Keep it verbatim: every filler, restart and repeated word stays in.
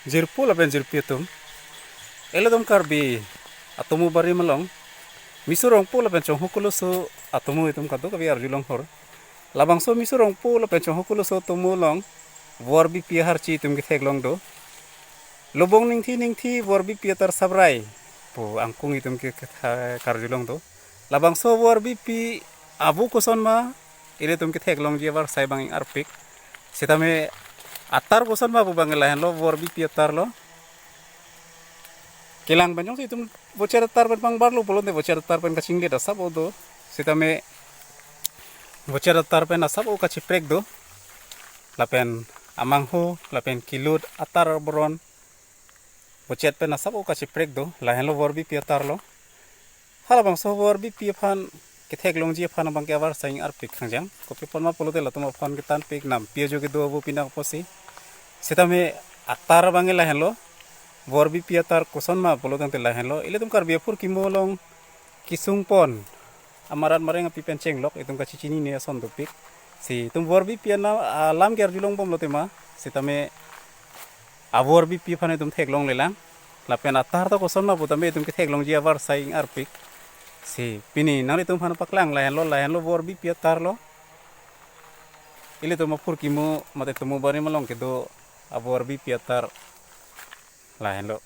Jirpo lapen jirpi atum, ilitum Karbi atomo barim along Miso Rongpo lapen Chonghu Koloso atomo itum kadokave arjulong hor. Labangso Miso Rongpo lapen Chonghu Koloso atomo along Vorbipi aharchi itum ketheklong do. Lobong ningthi ningthi Vorbipi atar sabrai pu angkung itum ke ketha-, karjulong do. Labangso Vorbipi avo koson ma ilitum ketheklongji avarsai bang ingarpik. Sitame atar koson ma pu bang lahenlo, Vorbipi atar lo. Kelang pen jongsi itum vochet atar pen pangbarlo pulote vochet atar pen kachinglit asap o do. Sitame vochet atar pen asap o kachiprek do. Lapen amanghu lapen kilut atar boron vochet pen asap o kachiprek do. Lahenlo Vorbipi atar lo. Halabangso Vorbipi aphan ketheklongji aphan abang ke avarsai ingarpik khangjang. Kopi apot ma pulote latum aphan ketanpik, nampi ajo kedo avo pinak apotsi. Sitame atar abang lahenlo. Vorbipi atar koson ma pulo tangte lahenlo. Ilitum Karbi aphurkimo along kesung pon amarat mareng api pen chenglok itum kachichinine ason dopik. Si itum Vorbipi ana alam ke arjulong bomlo tema. Sitame aVorbipi aphan itum theklonglelang. Lapen atar ta koson ma pu tame itum ketheklongji avarsai ingarpik. Si pini nanglitum aphan paklang, lahenlo, lahenlo Vorbipi atar lo. Ilitum aphurkimo mate tomo barim along kedo aVorbipi atar lahenlo.